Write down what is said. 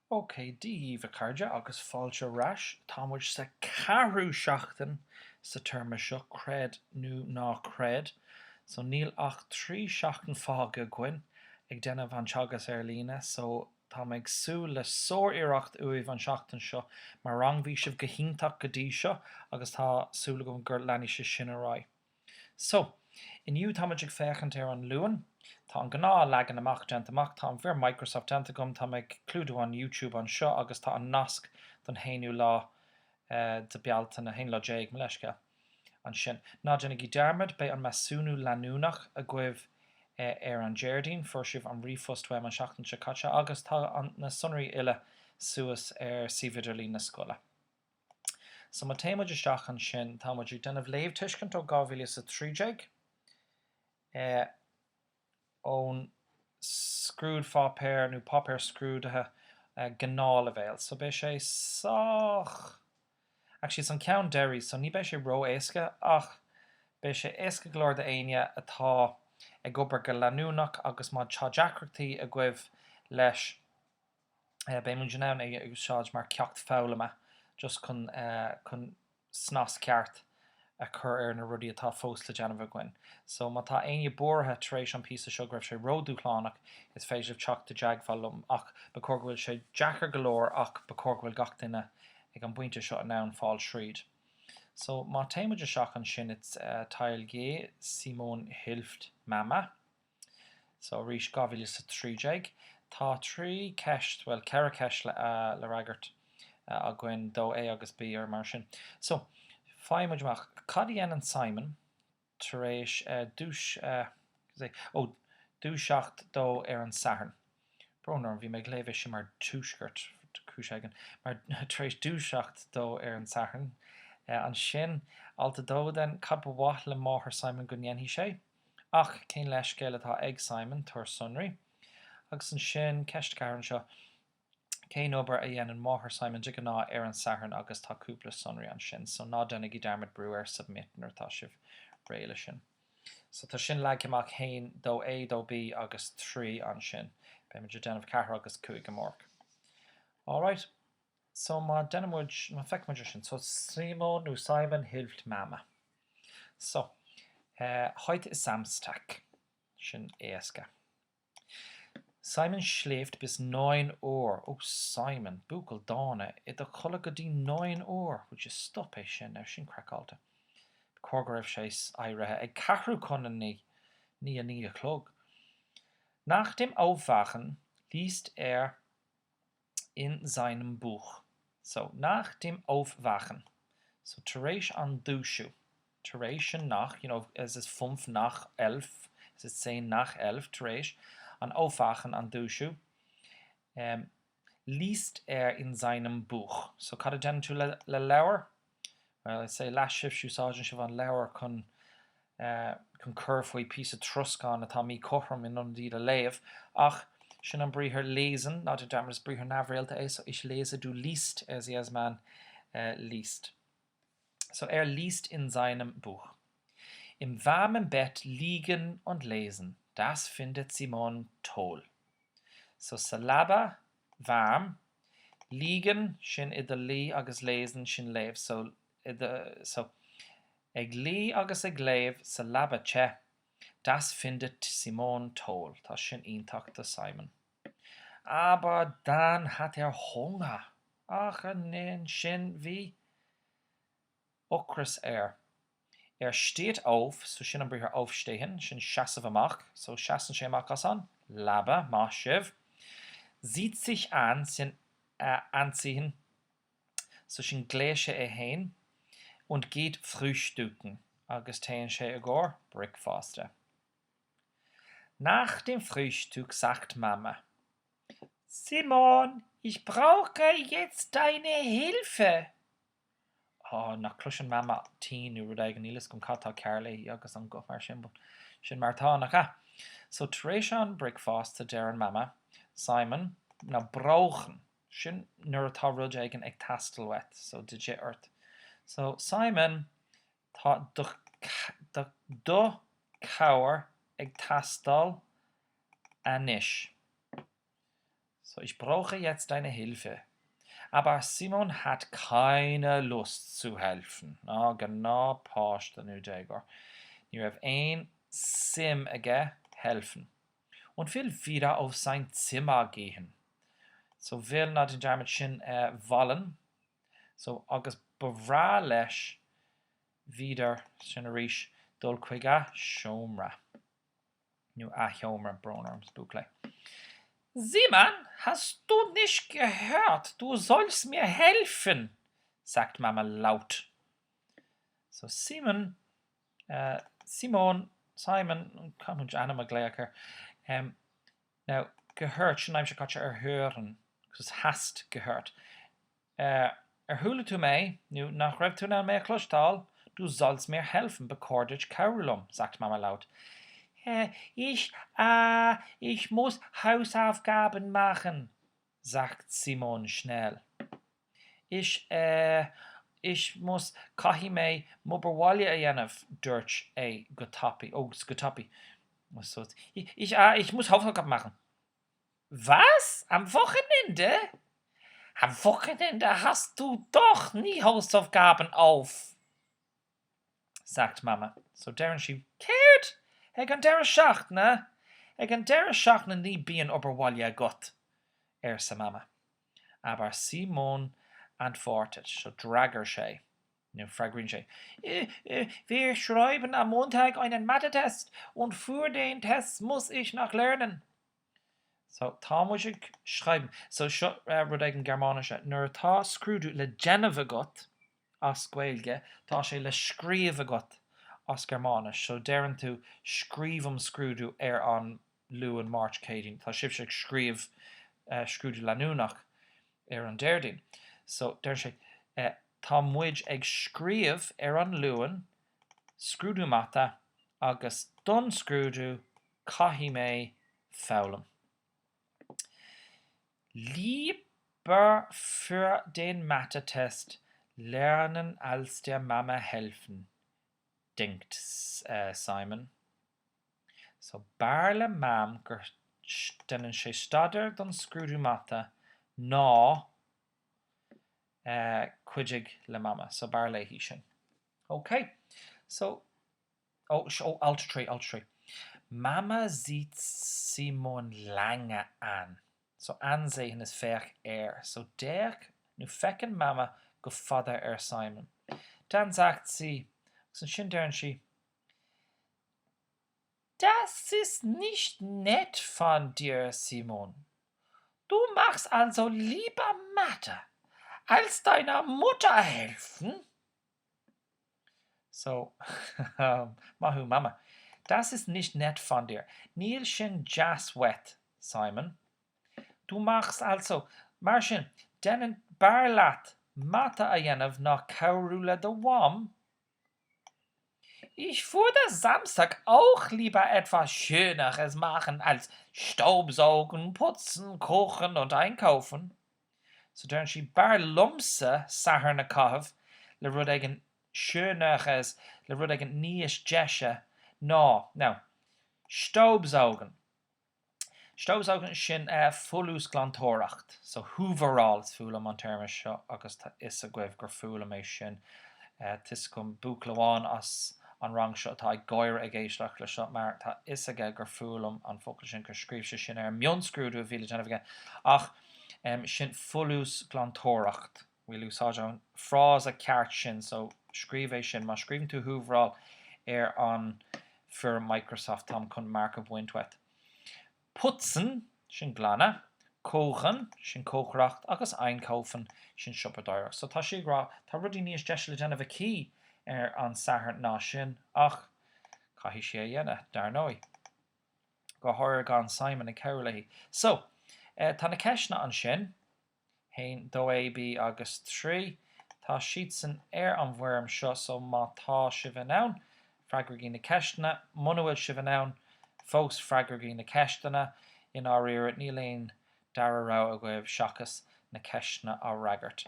Ok, Dia dhaoibh a chairde agus fáilte ar ais. Tá muid sa ceathrú seachtain sa téarma seo, creid nó ná creid. So níl ach 3 seachtain fágtha againn ag déanamh an teagasc ar líne so tá mé ag súil le sár-iarracht uaibh an seachtain seo. Mar rang bhí sibh go hiontach go dtí seo agus tá súil agam gur leanfaidh sé sin ar aghaidh. So, inniu tá muid ag féachaint ar an Luan. Tá an gnáth leagan amach déanta amach, tá an bhfoirm Microsoft déanta agam, tá mé ag clúdú an YouTube anseo agus tá an nasc don haonú lá de Bealtaine, haon lá déag, mo leithscéal, ansin. Ná déanaigí dearmad, beidh an measúnú leanúnach agaibh ar an Déardaoin, fuair sibh an ríomhphost uaim an seachtain seo caite agus tá na sonraí uile suas ar suíomh idirlín na scoile. So má téann muid isteach ansin, tá muid ag déanamh léamhthuiscint ó 2013, eh, ón scrúdpháipéar nó páipéar scrúdaithe eh, gnáthleibhéal. So beidh sé sách, actually it's an ceann deiridh, so ní beidh sé ró-éasca ach beidh sé éasca go leor d'éinne atá ag obair go leanúnach agus má tá deacrachtaí agaibh leis, Beidh muid in ann é a úsáid mar ceacht foghlama just chun chun snas ceart a chur ar na rudaí atá fós le déanamh againn. So má tá éinne buartha tar éis an píosa seo go raibh sé ró-dúshlánach is féidir libh teacht i dteagmháil liom ach ba chóir go bhfuil sé deacair go leor ach ba chóir go bhfuil gach duine ag an bpointe seo in ann fáil tríd. So má téann muid isteach ansin it's Teil G Simon hilft Mama. So arís, 2013. Tá 3 ceist, bhuel, 4 ceist le fhreagairt againn, 2 A agus B or mar sin. So, faigheann muid amach, cad a dhéanann Simon tar éis dúis, ó, dúiseacht dó ar an Satharn? Brón orm, bhí mé ag léamh é sin mar tuaisceart, cúis éigin, mar tar éis dúiseacht dó ar an Satharn. Ansin, alt 2 then, cad ba mhaith le máthair Simon go ndéanfaidh sé? Ach cén leithscéal atá ag Simon? Tabhair sonraí. Agus ansin, ceist 4 anseo, cén obair a dhéanann máthair Simon de ghnáth ar an Satharn agus tá cúpla sonraí ansin, so ná déanaigí dearmad brú ar submit nuair atá sibh réidh leis sin. So tá sin leagtha amach 1, 2A, 2B agus 3 ansin. Beidh muid ag déanamh 4 agus 5 amárach. Alright, so má déanann muid, má feiceann muid sin, so Simon nó Simon hilft Mama. So, heute ist Samstag. Sin éasca. Simon schläft bis neun Uhr. Oh Simon, buachaill dána, i do chodladh go dtí neun Uhr. Would you stop é sin now, sin craiceáilte. Ba chóir go raibh sé éirithe ag ceathrú chun a naoi, ní a naoi a chlog. Nach dem Aufwachen liest er in seinem Buch. So, nach dem Aufwachen. So, tar éis an dúisiú. Tar éis sin nach, you know, es ist fünf nach elf, es ist zehn nach elf, tar éis an Aufwachen, an dúisiú, um, liest er in seinem Buch. So, cad a déanann tú le, le leabhar? Well, I'd say leath sibh, úsáideann sibh an leabhar chun chun cur faoi píosa troscán atá míchothrom in ionad iad a léamh, ach sin an briathar lesen, ná déan dearmad is briathar neamhrialta é, so ich lese, du liest, er, sie, es, man liest. So er liest in seinem Buch. Im warmen Bett liegen und lesen, das findet Simon toll. So sa leaba, warm, liegen, sin i do luí agus lesen, sin léamh, so i do, so ag luí agus ag léamh sa leaba te, das findet Simon toll, tá sin iontach do Simon. Aber dann hat er Hunger, ach ansin bhí ocras air. Er steht auf, so sin an briathar aufstehen, sin seasamh amach, so seasann sé amach as an leaba, maith sibh. Zieht sich an, sin anziehen, so sin gléas sé é fhéin, und geht frühstücken, agus téann sé i gcomhair bricfeasta. Nach dem Frühstück sagt Mama, Simon, ich brauche jetzt deine Hilfe! Á, nach gcloiseann Mama tinn nó rud éigin, níl fhios agam cad tá cearr léi agus an guth mar sin, but sin mar atá, nach ea? So, tar éis an bricfeasta, deireann Mama, Simon, now brauchen, sin nuair atá rud éigin ag teastáil uait, so de dhíth ort. So, Simon, tá do, do, do chabhair ag teastáil anois. So, ich brauche jetzt deine Hilfe. Aber Simon hat keine Lust zu helfen. Ná gnáthpháiste nó déagóir. Ní raibh aon suim aige helfen. Und will wieder auf sein Zimmer gehen. So will, ná déan dearmad sin wollen. So agus ba bhreá leis wieder, sin arís, dul chuig a seomra. Nó a sheomra, brón orm, is buachaill é. Simon, hast du nicht gehört, du sollst mir helfen! sagt Mama laut. So Simon, Simon, Simon, caithfidh muid ainm a ghlaoch air. Now, gehört, sin aimsir caite ar hören, agus hast gehört. Ar chuala tú mé, nó nach raibh tú in ann mé a chloisteáil? Du sollst mir helfen, ba chóir duit cabhrú liom, sagt Mama laut. Ich, ah, ich muss Hausaufgaben machen, sagt Simon schnell. Ich, eh, ich muss, caithfidh mé m'obair bhaile a dhéanamh, dúirt é go tapaidh, oh, go tapaidh. Ich, ah, ich muss Hausaufgaben machen. Was? Am Wochenende? Am Wochenende hast du doch nie Hausaufgaben auf! sagt Mama. So deireann sí, Céard? Ag an deireadh seachtaine? Ag an deireadh seachtaine ní bíonn obair bhaile agat! arsa Mama. Aber Simon antwortet. So d'fhreagair sé, nó freagraíonn sé, Wir schreiben am Montag einen Mathe-Test und für den Test muss ich noch lernen. So, tá muid ag schreiben. So, seo rud éigin Gearmáinise. Nuair atá scrúdú le déanamh agat as Gaeilge, tá sé le scríobh agat as Gearmáinis. So, deireann tú scríobhaim scrúdú ar an Luan, Máirt, Céadaoin. Tá sibhse ag scríobh scrúdú leanúnach ar an Déardaoin. So, deireann sé, tá muid ag scríobh ar an Luan scrúdú mata agus don scrúdú caithfidh mé foghlaim. Lieber für den Mathe-Test lernen als der Mama helfen, denkt Simon. So b'fhearr le Mam gur déanann sé staidéar don scrúdú mata ná cuidigh le Mama. So b'fhearr léi sin. Ok. So Oh, oh, alt 3, alt 3. Mama sieht Simon lange an. So ansehen is féach ar. So d'fhéach, nó feiceann Mama go fada ar Simon. Dann sagt sie, agus ansin deireann sí, Das ist nicht nett von dir, Simon. Du machst also lieber Mathe, als deiner Mutter helfen? So, maith thú, Mama. Das ist nicht nett von dir. Níl sin deas uait, Simon. Du machst also, mar sin, déanann, b'fhearr leat mata a dhéanamh ná cabhrú le do mham? Ich würde Samstag auch lieber etwas Schöneres machen als Staubsaugen, putzen, kochen und einkaufen. So deireann sí, b'fhearr liomsa Satharn a chaitheamh le rud éigin Schöneres, le rud éigin níos deise ná, now, Staubsaugen. Staubsaugen, sin folúsghlantóireacht. So hooveráil, is fuath liom an téarma seo agus tá fhios agaibh gur fuath liom é sin. Tá fhios agam buachaill amháin as an rang seo atá ag gáire ag éisteacht le seo mar tá fhios aige gur fuath liom an focal sin, gur scríobh sé sin ar an mionscrúdú a bhí le déanamh aige. Ach sin folúsghlantóireacht. Bhuel, úsáid an frása ceart sin, so scríobh é sin. Má scríobhann tú húvaráil ar an foirm Microsoft, táim chun marc a bhaint uait. Putzen, sin glanadh. Kochen, sin cócaireacht, agus einkaufen, sin siopadóireacht. So tá sí ag rá, tá rudaí níos deise le déanamh aici ar an Satharn ná sin, ach caithfidh sí é a dhéanamh, dar ndóigh. Go háirithe gan Simon ag cabhrú léi. So, tá na ceisteanna ansin. 1, 2 A, B agus 3. Tá siadsan ar an bhfoirm seo so má tá sibh in ann, freagraígí na ceisteanna. Muna bhfuil sibh in ann, fós freagraígí na ceisteanna. I ndáiríre, níl aon dara rogha agaibh seachas na ceisteanna a fhreagairt.